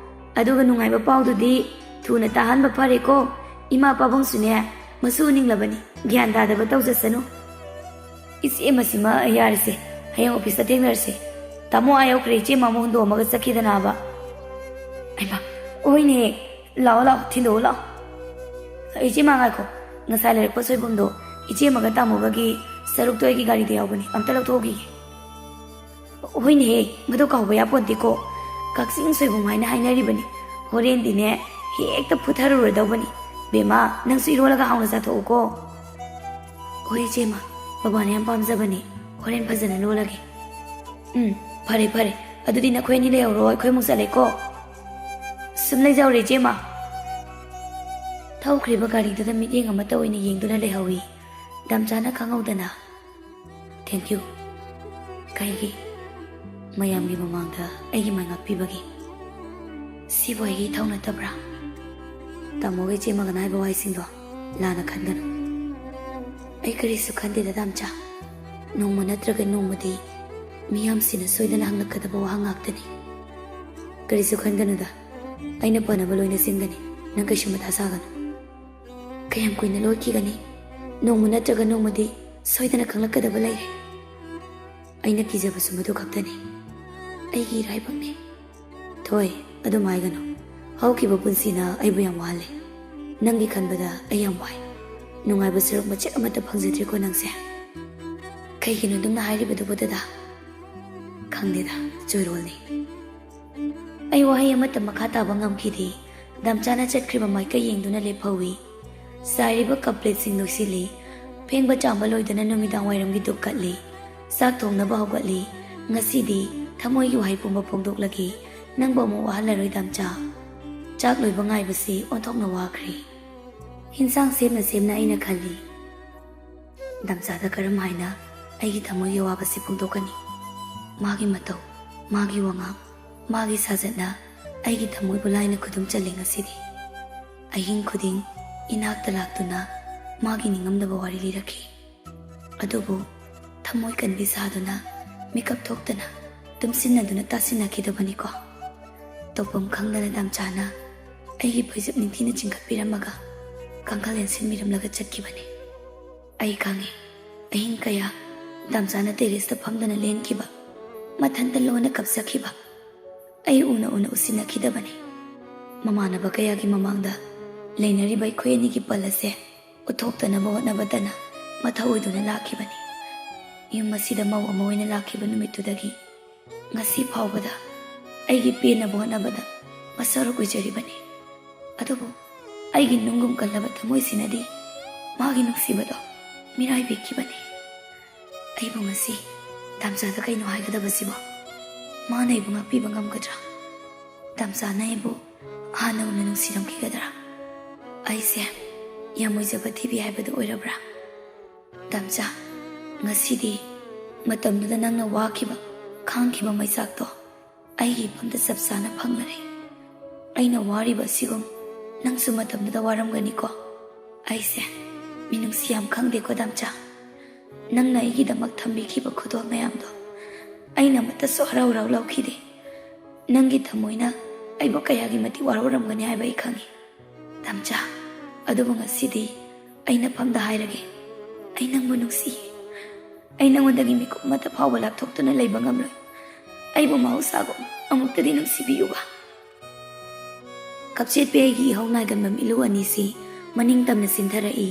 ꯑꯗꯨꯒ ꯅꯨꯡꯉꯥꯏꯕ ꯄꯥꯎꯗꯨꯗꯤ ꯊꯨꯅ ꯇꯥꯍꯟꯕ ꯐꯔꯦꯀꯣ꯫ ꯏꯃꯥ ꯄꯥꯕꯨꯡꯁꯨꯅꯦ, ꯃꯁꯨ ꯎꯅꯤꯡꯂꯕꯅꯤ꯫ ꯒ꯭ꯌꯥꯟ ꯇꯥꯗꯕ ꯇꯧꯖꯁꯅꯨ꯫ ꯏꯆꯦ ꯃꯁꯤꯃ ꯌꯥꯔꯁꯦ꯫ ꯍꯌꯦꯡ ꯑꯣꯐꯤꯁꯇ ꯊꯦꯡꯅꯔꯁꯦ꯫ ꯇꯥꯃꯣ ꯑꯥ ꯌꯧꯈ꯭ꯔꯦ, ꯏꯆꯦ ꯃꯥꯃꯣ ꯍꯨꯟꯗꯣꯛꯑꯝꯃꯒ ꯆꯠꯈꯤꯗꯅꯕ꯫ ꯑꯩꯃ, ꯍꯣꯏꯅꯦ꯫ ꯂꯥꯛꯑꯣ, ꯂꯥꯛꯑꯣ, ꯊꯤꯟꯗꯣꯛꯑꯣ, ꯂꯥꯛꯑꯣ꯫ ꯏꯆꯦꯃ, ꯉꯥꯏꯈꯣ꯫ ꯉꯁꯥꯏ ꯂꯩꯔꯛꯄ ꯁꯣꯏꯕꯨꯝꯗꯣ ꯏꯆꯦꯃꯒ ꯇꯥꯃꯣꯒꯒꯤ ꯁꯔꯨꯛꯇꯣ ꯑꯩꯒꯤ ꯒꯥꯔꯤꯗ ꯌꯥꯎꯕꯅꯤ꯫ ꯑꯝꯇ ꯂꯧꯊꯣꯛꯈꯤꯒꯦ꯫ ꯍꯣꯏꯅꯦꯍꯦ, ꯃꯗꯨ ꯀꯥꯎꯕ ꯌꯥꯄꯣꯟꯇꯦꯀꯣ꯫ ꯀꯛꯆꯤꯡ ꯁꯣꯏꯕꯨꯝ ꯍꯥꯏꯅ ꯍꯥꯏꯅꯔꯤꯕꯅꯤ꯫ ꯍꯣꯔꯦꯟꯗꯤꯅꯦ, ꯍꯦꯛꯇ ꯐꯨꯊꯔꯨꯔꯗꯧꯕꯅꯤ꯫ ꯕꯦꯝꯃ, ꯅꯪꯁꯨ ꯏꯔꯣꯜꯂꯒ ꯍꯥꯎꯅ ꯆꯥꯊꯣꯛꯎꯀꯣ꯫ ꯍꯣꯏ ꯏꯆꯦꯃ, ꯕꯕꯥꯅ ꯌꯥꯝ ꯄꯥꯝꯖꯕꯅꯤ꯫ ꯍꯣꯔꯦꯟ ꯐꯖꯅ ꯂꯣꯜꯂꯒꯦ꯫ ꯎꯝ, ꯐꯔꯦ, ꯐꯔꯦ꯫ ꯑꯗꯨꯗꯤ ꯅꯈꯣꯏ ꯑꯅꯤ ꯂꯩꯍꯧꯔꯣ, ꯑꯩꯈꯣꯏ ꯑꯃꯨꯛ ꯆꯠꯂꯦꯀꯣ꯫ ꯁꯨꯝ ꯂꯩꯖꯍꯧꯔꯦ, ꯏꯆꯦꯃ꯫ ꯊꯧꯈ꯭ꯔꯤꯕ ꯒꯥꯔꯤꯗꯨꯗ ꯃꯤꯠꯌꯦꯡ ꯑꯃꯠꯇ ꯑꯣꯏꯅ ꯌꯦꯡꯗꯨꯅ ꯂꯩꯍꯧꯏ ꯗꯥꯝꯆꯥꯅ ꯈꯪꯍꯧꯗꯅ꯫ "Thank you꯫ ꯀꯩꯒꯤ? ꯃꯌꯥꯝꯒꯤ ꯃꯃꯥꯡꯗ ꯑꯩꯒꯤ ꯃꯥꯏ ꯉꯥꯛꯄꯤꯕꯒꯤ꯫ ꯁꯤꯕꯨ ꯑꯩꯒꯤ ꯏꯊꯧ ꯅꯠꯇꯕ꯭ꯔꯥ?" "ꯇꯥꯃꯣꯒ ꯏꯆꯦꯃꯒꯅ ꯍꯥꯏꯕ ꯋꯥꯍꯩꯁꯤꯡꯗꯣ ꯂꯥꯟꯅ ꯈꯟꯒꯅꯨ꯫ ꯑꯩ ꯀꯔꯤꯁꯨ ꯈꯟꯗꯦꯗ, ꯗꯥꯝꯆꯥ꯫ ꯅꯣꯡꯃ ꯅꯠꯇ꯭ꯔꯒ ꯅꯣꯡꯃꯗꯤ ꯃꯤꯌꯥꯝꯁꯤꯅ ꯁꯣꯏꯗꯅ ꯍꯪꯂꯛꯀꯗꯕ ꯋꯥꯍꯪ ꯉꯥꯛꯇꯅꯤ꯫ ꯀꯔꯤꯁꯨ ꯈꯟꯒꯅꯨꯗ, ꯑꯩꯅ ꯐꯅꯕ ꯂꯣꯏꯅ ꯁꯤꯟꯒꯅꯤ꯫ ꯅꯪ ꯀꯩꯁꯨ ꯃꯊꯥ ꯁꯥꯒꯅꯨ꯫ ꯀꯌꯥꯝ ꯀꯨꯏꯅ ꯂꯣꯠꯈꯤꯒꯅꯤ? ꯅꯣꯡꯃ ꯅꯠꯇ꯭ꯔꯒ ꯅꯣꯡꯃꯗꯤ ꯁꯣꯏꯗꯅ ꯈꯪꯂꯛꯀꯗꯕ ꯂꯩꯔꯦ꯫ ꯑꯩꯅ ꯀꯤꯖꯕꯁꯨ ꯃꯗꯨ ꯈꯛꯇꯅꯤ꯫ ꯑꯩꯒꯤ ꯏꯔꯥꯏꯕꯛꯅꯤ꯫" "ꯊꯣꯏ, ꯑꯗꯨꯝ ꯍꯥꯏꯒꯅꯨ꯫ ꯍꯧꯈꯤꯕ ꯄꯨꯟꯁꯤꯅ ꯑꯩꯕꯨ ꯌꯥꯝ ꯋꯥꯍꯜꯂꯦ꯫ ꯅꯪꯒꯤ ꯈꯟꯕꯗ ꯑꯩ ꯌꯥꯝ ꯋꯥꯏ꯫ ꯅꯨꯡꯉꯥꯏꯕ ꯁꯔꯨꯛ ꯃꯆꯦꯠ ꯑꯃꯠꯇ ꯐꯪꯖꯗ꯭ꯔꯤꯀꯣ ꯅꯪꯁꯦ꯫ ꯀꯩꯒꯤꯅꯣ ꯑꯗꯨꯝꯅ ꯍꯥꯏꯔꯤꯕꯗꯨꯕꯨ, ꯗꯗꯥ?" "ꯈꯪꯗꯦꯗ, ꯆꯣꯏꯔꯣꯜꯅꯤ꯫" ꯑꯩ ꯋꯥꯍꯩ ꯑꯃꯠꯇ ꯃꯈꯥ ꯇꯥꯕ ꯉꯝꯈꯤꯗꯦ꯫ ꯗꯥꯝꯆꯥꯅ ꯆꯠꯈ꯭ꯔꯤꯕ ꯃꯥꯏꯀꯩ ꯌꯦꯡꯗꯨꯅ ꯂꯦꯞꯍꯧꯏ꯫ ꯆꯥꯏꯔꯤꯕ ꯀꯞ ꯄ꯭ꯂꯦꯠꯁꯤꯡ ꯂꯣꯏꯁꯤꯜꯂꯤ꯫ ꯐꯦꯡꯕ ꯆꯥꯝꯕ ꯂꯣꯏꯗꯅ ꯅꯨꯃꯤꯗꯥꯡ ꯋꯥꯏꯔꯝꯒꯤ ꯗꯨꯛ ꯀꯠꯂꯤ꯫ ꯆꯥꯛ ꯊꯣꯡꯅꯕ ꯍꯧꯒꯠꯂꯤ꯫ ꯉꯁꯤꯗꯤ ꯊꯃꯣꯏꯒꯤ ꯋꯥꯍꯩ ꯄꯨꯝꯕ ꯐꯣꯡꯗꯣꯛꯂꯒꯦ꯫ ꯅꯪꯕꯨ ꯑꯃꯨꯛ ꯋꯥꯍꯜꯂꯔꯣꯏ, ꯗꯥꯝꯆꯥ꯫ ꯆꯥꯛ ꯂꯣꯏꯕ ꯉꯥꯏꯕꯁꯤ ꯑꯣꯟꯊꯣꯛꯅ ꯋꯥꯈ꯭ꯔꯦ꯫ ꯍꯤꯟꯁꯥꯡ ꯁꯦꯝꯅ ꯁꯦꯝꯅ ꯑꯩꯅ ꯈꯜꯂꯤ, ꯗꯥꯝꯆꯥꯗ ꯀꯔꯝ ꯍꯥꯏꯅ ꯑꯩꯒꯤ ꯊꯃꯣꯏꯒꯤ ꯑꯋꯥꯕꯁꯤ ꯐꯣꯡꯗꯣꯛꯀꯅꯤ? ꯃꯥꯒꯤ ꯃꯇꯧ, ꯃꯥꯒꯤ ꯋꯥꯉꯥꯡ, ꯃꯥꯒꯤ ꯁꯥꯖꯠꯅ ꯑꯩꯒꯤ ꯊꯃꯣꯏꯕꯨ ꯂꯥꯏꯅ ꯈꯨꯗꯨꯝ ꯆꯜꯂꯤ ꯉꯁꯤꯗꯤ꯫ ꯑꯍꯤꯡ ꯈꯨꯗꯤꯡ ꯏꯅꯥꯛꯇ ꯂꯥꯛꯇꯨꯅ ꯃꯥꯒꯤ ꯅꯤꯡꯉꯝꯗꯕ ꯋꯥꯔꯤ ꯂꯤꯔꯛꯈꯤ꯫ ꯑꯗꯨꯕꯨ ꯊꯃꯣꯏ ꯀꯟꯕꯤ ꯁꯥꯗꯨꯅ ꯃꯤꯀꯞ ꯊꯣꯛꯇꯅ ꯇꯨꯝꯁꯤꯟꯅꯗꯨꯅ ꯇꯥꯁꯤꯟꯅꯈꯤꯗꯕꯅꯤꯀꯣ꯫ ꯇꯧꯐꯝ ꯈꯪꯗꯅ ꯗꯥꯝꯆꯥꯅ ꯑꯩꯒꯤ ꯐꯩꯖꯨꯞ ꯅꯤꯡꯊꯤꯅ ꯆꯤꯡꯈꯠꯄꯤꯔꯝꯃꯒ ꯀꯥꯡꯈꯜ ꯌꯥꯟꯁꯤꯟꯕꯤꯔꯝꯂꯒ ꯆꯠꯈꯤꯕꯅꯤ꯫ ꯑꯩ ꯈꯪꯉꯤ, ꯑꯍꯤꯡ ꯀꯌꯥ ꯗꯥꯝꯆꯥꯅ ꯇꯦꯔꯦꯁꯇ ꯐꯝꯗꯨꯅ ꯂꯦꯟꯈꯤꯕ, ꯃꯊꯟꯇ ꯂꯣꯟꯅ ꯀꯞꯆꯈꯤꯕ꯫ ꯑꯩ ꯎꯅ ꯎꯅ ꯎꯁꯤꯟꯅꯈꯤꯗꯕꯅꯤ꯫ ꯃꯃꯥꯟꯅꯕ ꯀꯌꯥꯒꯤ ꯃꯃꯥꯡꯗ ꯂꯩꯅꯔꯤꯕ ꯑꯩꯈꯣꯏ ꯑꯅꯤꯒꯤ ꯄꯜ ꯑꯁꯦ ꯎꯠꯊꯣꯛꯇꯅꯕ ꯍꯣꯠꯅꯕꯗꯅ ꯃꯊꯧ ꯑꯣꯏꯗꯨꯅ ꯂꯥꯛꯈꯤꯕꯅꯤ꯫ ꯌꯨꯝ ꯑꯁꯤꯗ ꯃꯧ ꯑꯃ ꯑꯣꯏꯅ ꯂꯥꯛꯈꯤꯕ ꯅꯨꯃꯤꯠꯇꯨꯗꯒꯤ ꯉꯁꯤ ꯐꯥꯎꯕꯗ ꯑꯩꯒꯤ ꯄꯦꯟꯅꯕ ꯍꯣꯠꯅꯕꯗ ꯃꯁꯔꯨꯛ ꯑꯣꯏꯖꯔꯤꯕꯅꯤ꯫ ꯑꯗꯨꯕꯨ ꯑꯩꯒꯤ ꯅꯨꯡꯒꯨꯝ ꯀꯜꯂꯕ ꯊꯃꯣꯏꯁꯤꯅꯗꯤ ꯃꯥꯒꯤ ꯅꯨꯡꯁꯤꯕꯗꯣ ꯃꯤꯔꯥꯏꯕꯤꯈꯤꯕꯅꯤ꯫ ꯑꯩꯕꯨ ꯉꯁꯤ ꯗꯥꯝꯆꯥꯗ ꯀꯩꯅꯣ ꯍꯥꯏꯒꯗꯕꯁꯤꯕꯣ? ꯃꯥꯅ ꯑꯩꯕꯨ ꯉꯥꯛꯄꯤꯕ ꯉꯝꯒꯗ꯭ꯔꯥ? ꯗꯥꯝꯆꯥꯅ ꯑꯩꯕꯨ ꯍꯥꯟꯅꯒꯨꯝꯅ ꯅꯨꯡꯁꯤꯔꯝꯈꯤꯒꯗ꯭ꯔꯥ? ꯑꯩꯁꯦ ꯌꯥꯝ ꯑꯣꯏꯖꯕ ꯊꯤꯕꯤ ꯍꯥꯏꯕꯗꯨ ꯑꯣꯏꯔꯕ꯭ꯔꯥ? ꯗꯥꯝꯆꯥ, ꯉꯁꯤꯗꯤ ꯃꯇꯝꯗꯨꯗ ꯅꯪꯅ ꯋꯥꯈꯤꯕ, ꯈꯥꯡꯈꯤꯕ ꯃꯩꯆꯥꯛꯇꯣ ꯑꯩꯒꯤ ꯏꯐꯝꯗ ꯆꯞ ꯆꯥꯅ ꯐꯪꯂꯔꯦ꯫ ꯑꯩꯅ ꯋꯥꯔꯤꯕ ꯑꯁꯤꯒꯨꯝ ꯅꯪꯁꯨ ꯃꯇꯝꯗꯨꯗ ꯋꯥꯔꯝꯒꯅꯤꯀꯣ꯫ ꯑꯩꯁꯦ ꯃꯤꯅꯨꯡꯁꯤ ꯌꯥꯝ ꯈꯪꯗꯦꯀꯣ ꯗꯥꯝꯆꯥ꯫ ꯅꯪꯅ ꯑꯩꯒꯤꯗꯃꯛ ꯊꯝꯕꯤꯈꯤꯕ ꯈꯨꯗꯣꯜ ꯃꯌꯥꯝꯗꯣ ꯑꯩꯅ ꯑꯃꯠꯇꯁꯨ ꯍꯔꯥꯎ ꯍꯔꯥꯎ ꯂꯧꯈꯤꯗꯦ꯫ ꯅꯪꯒꯤ ꯊꯃꯣꯏꯅ ꯑꯩꯕꯨ ꯀꯌꯥꯒꯤ ꯃꯇꯤꯛ ꯋꯥꯔꯧꯔꯝꯒꯅꯤ ꯍꯥꯏꯕ ꯑꯩ ꯈꯪꯏ꯫ ꯗꯥꯝꯆꯥ, ꯑꯗꯨꯕꯨ ꯉꯁꯤꯗꯤ ꯑꯩ ꯅꯐꯝꯗ ꯍꯥꯏꯔꯒꯦ, ꯑꯩ ꯅꯪꯕꯨ ꯅꯨꯡꯁꯤ꯫ ꯑꯩ ꯅꯉꯣꯟꯗꯒꯤ ꯃꯤꯀꯨꯞ ꯑꯃꯠꯇ ꯐꯥꯎꯕ ꯂꯥꯞꯊꯣꯛꯇꯨꯅ ꯂꯩꯕ ꯉꯝꯂꯣꯏ꯫ ꯑꯩꯕꯨ ꯃꯍꯧꯁꯥꯒꯨꯝ ꯑꯃꯨꯛꯇꯗꯤ ꯅꯨꯡꯁꯤꯕꯤꯌꯨꯕ꯫ ꯀꯞꯆꯦꯠꯄꯤ ꯑꯩꯒꯤ ꯏꯍꯧ ꯅꯥꯏꯒꯟꯕ ꯃꯤꯠꯂꯨ ꯑꯅꯤꯁꯤ ꯃꯅꯤꯡ ꯇꯝꯅ ꯆꯤꯟꯊꯔꯛꯏ꯫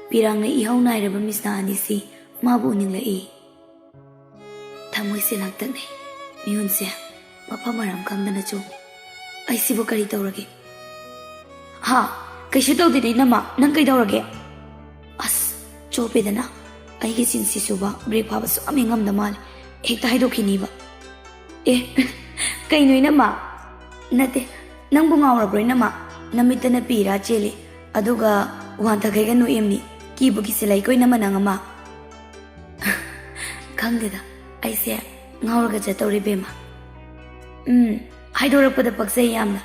ꯄꯤꯔꯥꯡꯅ ꯏꯍꯧ ꯅꯥꯏꯔꯕ ꯃꯤꯠꯁꯅꯥ ꯑꯅꯤꯁꯤ ꯃꯥꯕꯨ ꯎꯅꯤꯡꯂꯛꯏ꯫ ꯊꯃꯣꯏꯁꯦ ꯂꯥꯡꯇꯛꯅꯩ꯫ ꯃꯤꯍꯨꯟꯁꯦ ꯃꯐꯝ ꯃꯔꯥꯡ ꯈꯪꯗꯅ ꯆꯣꯡꯉꯤ꯫ ꯑꯩꯁꯤꯕꯨ ꯀꯔꯤ ꯇꯧꯔꯒꯦ? ꯍꯥ? ꯀꯩꯁꯨ ꯇꯧꯗꯦꯗ, ꯏꯅꯝꯃ꯫ ꯅꯪ ꯀꯩꯗꯧꯔꯒꯦ? ꯑꯁ, ꯆꯣꯞꯄꯦꯗꯅ꯫ ꯑꯩꯒꯤ ꯆꯤꯟꯁꯤꯁꯨꯕ ꯕ꯭ꯔꯦꯛ ꯐꯥꯕ ꯁꯨꯛꯉꯝ ꯍꯦꯛ ꯉꯝꯗ ꯃꯥꯜꯂꯦ꯫ ꯍꯦꯛꯇ ꯍꯥꯏꯗꯣꯛꯈꯤꯅꯤꯕ꯫ ꯑꯦ, ꯀꯩꯅꯣ ꯏꯅꯝꯃ? ꯅꯠꯇꯦ, ꯅꯪꯕꯨ ꯉꯥꯎꯔꯕ꯭ꯔꯣ ꯏꯅꯝꯃ? ꯅꯃꯤꯠꯇꯅ ꯄꯤꯔꯥ ꯆꯦꯜꯂꯤ, ꯑꯗꯨꯒ ꯋꯥꯟꯊꯈꯩꯒ ꯅꯣꯛꯑꯦꯝꯅꯤ꯫ ꯀꯤꯕꯨ ꯀꯤꯁꯤꯜꯂꯛꯏꯀꯣ ꯏꯅꯝꯃ ꯅꯪ ꯑꯃ꯫ ꯈꯪꯗꯦꯗ, ꯑꯩꯁꯦ ꯉꯥꯎꯔꯒ ꯆꯠꯇꯧꯔꯦ ꯏꯕꯦꯝꯃ꯫ ꯎꯝ, ꯍꯥꯏꯗꯣꯔꯛꯄꯗ ꯄꯛꯆꯩ ꯌꯥꯝꯅ꯫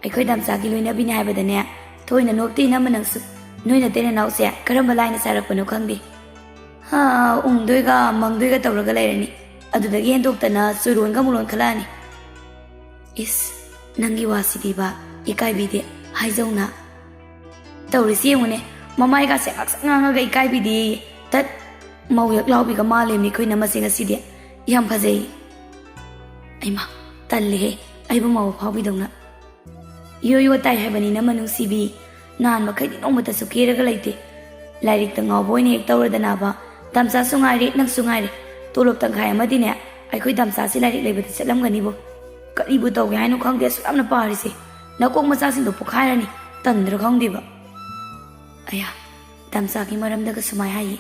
ꯑꯩꯈꯣꯏ ꯗꯥꯝꯆꯥꯒꯤ ꯂꯣꯏꯅꯕꯤꯅꯤ ꯍꯥꯏꯕꯗꯅꯦ ꯊꯣꯏꯅ ꯅꯣꯛꯇꯦ ꯏꯅꯝꯃ ꯅꯪꯁꯨ꯫ ꯅꯣꯏ ꯅꯇꯩ ꯅꯅꯥꯎꯁꯦ ꯀꯔꯝꯕ ꯂꯥꯏꯅ ꯆꯥꯔꯛꯄꯅꯣ ꯈꯪꯗꯦ꯫ ꯍꯥ, ꯎꯪꯗꯣꯏꯒ ꯃꯪꯗꯣꯏꯒ ꯇꯧꯔꯒ ꯂꯩꯔꯅꯤ꯫ ꯑꯗꯨꯗꯒꯤ ꯍꯦꯟꯗꯣꯛꯇꯅ ꯆꯨꯔꯣꯟꯒ ꯃꯨꯔꯣꯟ ꯈꯜꯂꯛꯑꯅꯤ꯫ ꯏꯁ, ꯅꯪꯒꯤ ꯋꯥꯁꯤꯗꯤꯕ, ꯏꯀꯥꯏꯕꯤꯗꯦ, ꯍꯥꯏꯖꯧꯅ꯫ ꯇꯧꯔꯤꯁꯤ ꯌꯦꯡꯉꯨꯅꯦ, ꯃꯃꯥꯏꯒꯥꯁꯦ ꯉꯥꯛꯁꯪ ꯉꯥꯡꯉꯒ ꯏꯀꯥꯏꯕꯤꯗꯦꯌꯦ꯫ ꯇꯠ, ꯃꯧ ꯌꯛ ꯂꯥꯎꯕꯤꯒ ꯃꯥꯜꯂꯦꯃꯤ ꯑꯩꯈꯣꯏ ꯅꯝꯃꯁꯦ ꯉꯁꯤꯗꯤ꯫ ꯌꯥꯝ ꯐꯖꯩ꯫ ꯑꯩꯃ, ꯇꯜꯂꯦꯍꯦ, ꯑꯩꯕꯨ ꯃꯧ ꯐꯥꯎꯕꯤꯗꯧꯅ꯫ ꯌꯣ ꯌꯣ ꯇꯥꯏ ꯍꯥꯏꯕꯅꯤ ꯅꯝꯃ ꯅꯨꯡꯁꯤꯕꯤ꯫ ꯅꯍꯥꯟ ꯃꯈꯩꯗꯤ ꯅꯣꯡꯃꯇꯁꯨ ꯀꯦꯔꯒ ꯂꯩꯇꯦ꯫ ꯂꯥꯏꯔꯤꯛꯇ ꯉꯥꯎꯕ ꯑꯣꯏꯅ ꯍꯦꯛ ꯇꯧꯔꯗꯅꯕ꯫ ꯗꯥꯝꯆꯥꯁꯨ ꯉꯥꯏꯔꯦ, ꯅꯪꯁꯨ ꯉꯥꯏꯔꯦ꯫ ꯇꯣꯂꯣꯞ ꯇꯪꯈꯥꯏ ꯑꯃꯗꯤꯅꯦ ꯑꯩꯈꯣꯏ ꯗꯥꯝꯆꯥꯁꯤ ꯂꯥꯏꯔꯤꯛ ꯂꯩꯕꯗ ꯆꯠꯂꯝꯒꯅꯤꯕꯨ꯫ ꯀꯔꯤꯕꯨ ꯇꯧꯒꯦ ꯍꯥꯏꯅꯣ ꯈꯪꯗꯦ ꯑꯁꯨꯛ ꯌꯥꯝꯅ ꯄꯥꯔꯤꯁꯦ꯫ ꯅꯀꯣꯛ ꯃꯆꯥꯁꯤꯡꯗꯣ ꯄꯣꯛꯈꯥꯏꯔꯅꯤ꯫ ꯇꯟꯗ꯭ꯔꯥ ꯈꯪꯗꯦꯕ꯫ ꯑꯌꯥ, ꯗꯥꯝꯆꯥꯒꯤ ꯃꯔꯝꯗꯒ ꯁꯨꯃꯥꯏ ꯍꯥꯏꯌꯦ꯫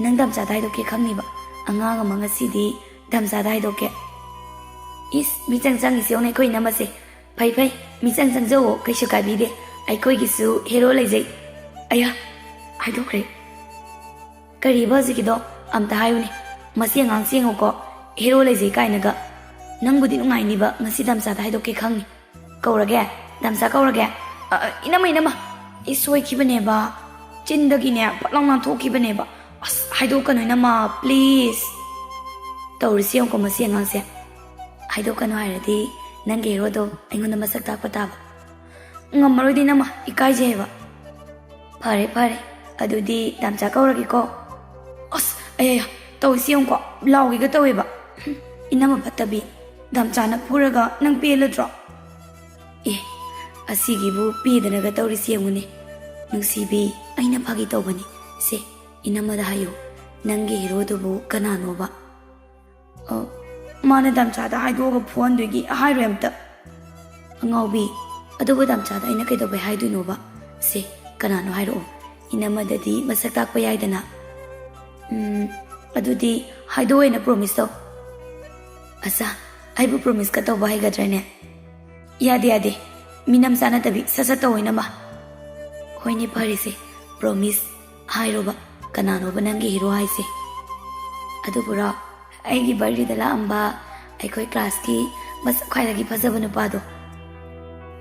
ꯅꯪ ꯗꯥꯝꯆꯥꯗ ꯍꯥꯏꯗꯣꯛꯀꯦ ꯈꯪꯅꯤꯕ꯫ ꯑꯉꯥꯡ ꯑꯃ ꯉꯁꯤꯗꯤ ꯗꯥꯝꯆꯥꯗ ꯍꯥꯏꯗꯣꯛꯀꯦ꯫ ꯏꯁ, ꯃꯤꯆꯪ ꯆꯪꯉꯤꯁꯦ ꯌꯦꯡꯉꯨꯅꯦ ꯑꯩꯈꯣꯏ ꯏꯅꯝꯃꯁꯦ꯫ ꯐꯩ ꯐꯩ, ꯃꯤꯆꯪ ꯆꯪꯖꯧꯋꯣ, ꯀꯩꯁꯨ ꯀꯥꯏꯕꯤꯗꯦ꯫ ꯑꯩꯈꯣꯏꯒꯤꯁꯨ ꯍꯦꯔꯣ ꯂꯩꯖꯩ꯫ ꯑꯌꯥ, ꯍꯥꯏꯗꯣꯛꯈ꯭ꯔꯦ꯫ ꯀꯔꯤꯕ ꯍꯧꯖꯤꯛꯀꯤꯗꯣ? ꯑꯝꯇ ꯍꯥꯏꯌꯨꯅꯦ꯫ ꯃꯁꯤ ꯑꯉꯥꯡꯁꯦ ꯌꯦꯡꯉꯨꯀꯣ, ꯍꯦꯔꯣ ꯂꯩꯖꯩ ꯀꯥꯏꯅꯒ꯫ ꯅꯪꯕꯨꯗꯤ ꯅꯨꯡꯉꯥꯏꯅꯤꯕ, ꯉꯁꯤ ꯗꯥꯝꯆꯥꯗ ꯍꯥꯏꯗꯣꯛꯀꯦ ꯈꯪꯅꯤ꯫ ꯀꯧꯔꯒꯦ? ꯗꯥꯝꯆꯥ ꯀꯧꯔꯒꯦ? ꯑ, ꯑ, ꯏꯅꯝꯃ, ꯏꯅꯝꯃ, ꯑꯩ ꯁꯣꯏꯈꯤꯕꯅꯦꯕ꯫ ꯆꯤꯟꯗꯒꯤꯅꯦ ꯐꯠ ꯂꯥꯎ ꯅꯥꯟꯊꯣꯛꯈꯤꯕꯅꯦꯕ꯫ ꯑꯁ, ꯍꯥꯏꯗꯣꯛꯀꯅꯨ ꯏꯅꯝꯃ, please꯫ ꯇꯧꯔꯤꯁꯤ ꯌꯦꯡꯉꯨꯀꯣ ꯃꯁꯤ ꯑꯉꯥꯡꯁꯦ꯫ ꯍꯥꯏꯗꯣꯛꯀꯅꯨ ꯍꯥꯏꯔꯗꯤ ꯅꯪꯒꯤ ꯍꯦꯔꯣꯗꯣ ꯑꯩꯉꯣꯟꯗ ꯃꯁꯛ ꯇꯥꯛꯄ ꯇꯥꯕ꯫ ꯉꯝꯃꯔꯣꯏꯗ ꯏꯅꯝꯃ, ꯏꯀꯥꯏꯖꯩ ꯍꯥꯏꯕ꯫ ꯐꯔꯦ ꯐꯔꯦ, ꯑꯗꯨꯗꯤ ꯗꯥꯝꯆꯥ ꯀꯧꯔꯒꯦꯀꯣ꯫ ꯑꯁ, ꯑꯌꯥ, ꯇꯧꯔꯤꯁꯤ ꯌꯦꯡꯉꯨꯀꯣ, ꯂꯥꯎꯒꯦꯒ ꯇꯧꯋꯦꯕ꯫ ꯏꯅꯝꯃ ꯐꯠꯇꯕꯤ, ꯗꯥꯝꯆꯥꯅ ꯐꯨꯔꯒ ꯅꯪ ꯄꯦꯜꯂꯗ꯭ꯔꯣ? ꯑꯦ, ꯑꯁꯤꯒꯤꯕꯨ ꯄꯦꯗꯅꯒ ꯇꯧꯔꯤꯁꯤ ꯌꯦꯡꯉꯨꯅꯦ꯫ ꯅꯨꯡꯁꯤꯕꯤ, ꯑꯩꯅ ꯐꯥꯒꯤ ꯇꯧꯕꯅꯤ꯫ ꯁꯦ, ꯏꯅꯝꯃꯗ ꯍꯥꯏꯌꯨ, ꯅꯪꯒꯤ ꯍꯦꯔꯣꯗꯨꯕꯨ ꯀꯅꯥꯅꯣꯕ? ꯑ, ꯃꯥꯅ ꯗꯥꯝꯆꯥꯗ ꯍꯥꯏꯗꯣꯛꯑꯒ ꯐꯨꯍꯟꯗꯣꯏꯒꯤ ꯍꯥꯏꯔꯣꯏ ꯑꯝꯇ꯫ ꯑꯉꯥꯎꯕꯤ, ꯑꯗꯨꯕꯨ ꯗꯥꯝꯆꯥꯗ ꯑꯩꯅ ꯀꯩꯗꯧꯕꯩ ꯍꯥꯏꯗꯣꯏꯅꯣꯕ? ꯁꯦ, ꯀꯅꯥꯅꯣ ꯍꯥꯏꯔꯛꯑꯣ, ꯏꯅꯝꯃꯗꯗꯤ ꯃꯁꯛ ꯇꯥꯛꯄ ꯌꯥꯏꯗꯅ꯫ ꯎꯝ, ꯑꯗꯨꯗꯤ ꯍꯥꯏꯗꯣꯛꯑꯣꯏꯅ promise ꯇꯧ꯫ ꯑꯁꯥ, ꯑꯩꯕꯨ promise ꯀ ꯇꯧꯕ ꯍꯩꯒꯗ꯭ꯔꯅꯦ? ꯌꯥꯗꯦ ꯌꯥꯗꯦ, ꯃꯤꯅꯝ ꯆꯥꯅꯗꯕꯤ ꯁꯠ ꯁꯠ ꯇꯧꯑꯣ ꯏꯅꯝꯃ꯫ ꯍꯣꯏꯅꯦ ꯐꯔꯦꯁꯦ, promise꯫ ꯍꯥꯏꯔꯣꯕ, ꯀꯅꯥꯅꯣꯕ ꯅꯪꯒꯤ ꯍꯦꯔꯣ ꯍꯥꯏꯁꯦ? ꯑꯗꯨꯕꯨꯔꯣ, ꯑꯩꯒꯤ birthday ꯗ ꯂꯥꯛꯑꯝꯕ ꯑꯩꯈꯣꯏ class ꯀꯤ ꯃꯁꯛ ꯈ꯭ꯋꯥꯏꯗꯒꯤ ꯐꯖꯕ ꯅꯨꯄꯥꯗꯣ꯫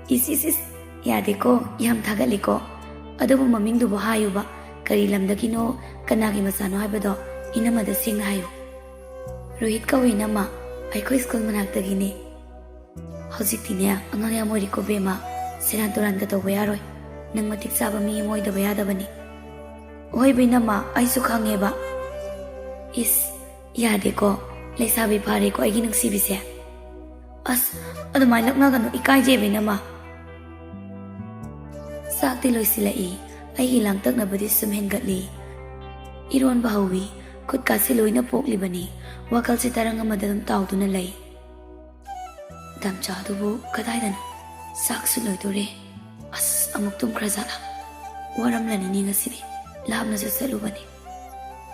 ꯏꯁ ꯏꯁ ꯏꯁ, ꯌꯥꯗꯦꯀꯣ, ꯌꯥꯝ ꯊꯥꯒꯠꯂꯤꯀꯣ꯫ ꯑꯗꯨꯕꯨ ꯃꯃꯤꯡꯗꯨꯕꯨ ꯍꯥꯏꯌꯨꯕ, ꯀꯔꯤ ꯂꯝꯗꯒꯤꯅꯣ, ꯀꯅꯥꯒꯤ ꯃꯆꯥꯅꯣ ꯍꯥꯏꯕꯗꯣ ꯏꯅꯝꯃꯗ ꯁꯦꯡꯅ ꯍꯥꯏꯌꯨ꯫ ꯔꯣꯍꯤꯠ ꯀꯧꯏ ꯏꯅꯝꯃ, ꯑꯩꯈꯣꯏ school ꯃꯅꯥꯛꯇꯒꯤꯅꯦ꯫ ꯍꯧꯖꯤꯛꯇꯤꯅꯦ ꯑꯉꯥꯡ ꯌꯥꯝ ꯑꯣꯏꯔꯤꯀꯣ ꯕꯦꯝꯃ, ꯁꯦꯔꯥꯟ ꯇꯨꯔꯥꯟꯒ ꯇꯧꯕ ꯌꯥꯔꯣꯏ꯫ ꯅꯪ ꯃꯇꯤꯛ ꯆꯥꯕ ꯃꯤ ꯑꯃ ꯑꯣꯏꯗꯕ ꯌꯥꯗꯕꯅꯤ꯫ ꯍꯣꯏꯕ ꯏꯅꯝꯃ, ꯑꯩꯁꯨ ꯈꯪꯉꯦꯕ꯫ ꯏꯁ, ꯌꯥꯗꯦꯀꯣ, ꯂꯩꯁꯥꯕꯤ ꯐꯥꯔꯦꯀꯣ ꯑꯩꯒꯤ ꯅꯨꯡꯁꯤꯕꯤꯁꯦ꯫ ꯑꯁ, ꯑꯗꯨꯃꯥꯏꯅ ꯂꯛꯅꯒꯅꯨ, ꯏꯀꯥꯏꯖꯩꯕ ꯏꯅꯝꯃ꯫ ꯆꯥꯛꯇꯤ ꯂꯣꯏꯁꯤꯜꯂꯛꯏ, ꯑꯩꯒꯤ ꯂꯥꯡꯇꯛꯅꯕꯗꯤ ꯁꯨꯝ ꯍꯦꯟꯒꯠꯂꯤ꯫ ꯏꯔꯣꯟꯕ ꯍꯧꯏ, ꯈꯨꯠꯀꯥꯁꯤ ꯂꯣꯏꯅ ꯄꯣꯛꯂꯤꯕꯅꯤ, ꯋꯥꯈꯜꯁꯤ ꯇꯔꯪ ꯑꯃꯗ ꯑꯗꯨꯝ ꯇꯥꯎꯗꯨꯅ ꯂꯩ꯫ ꯗꯥꯝꯆꯥꯗꯨꯕꯨ ꯀꯗꯥꯏꯗꯅꯣ? ꯆꯥꯛꯁꯨ ꯂꯣꯏꯗꯣꯔꯦ꯫ ꯑꯁ, ꯑꯃꯨꯛ ꯇꯨꯝꯈ꯭ꯔꯖꯥꯠꯂꯥ? ꯋꯥꯔꯝꯂꯅꯤꯅꯦ ꯉꯁꯤꯗꯤ, ꯂꯥꯞꯅꯁꯨ ꯆꯠꯂꯨꯕꯅꯤ꯫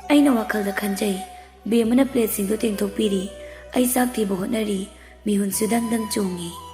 ꯑꯩꯅ ꯋꯥꯈꯜꯗ ꯈꯟꯖꯩ, ꯕꯦꯝꯃꯅ plate ꯁꯤꯡꯗꯨ ꯇꯦꯡꯊꯣꯛꯄꯤꯔꯤ, ꯑꯩ ꯆꯥꯛ ꯊꯤꯕ ꯍꯣꯠꯅꯔꯤ꯫ ꯃꯤꯍꯨꯟꯁꯨ ꯗꯪ ꯗꯪ ꯆꯣꯡꯏ꯫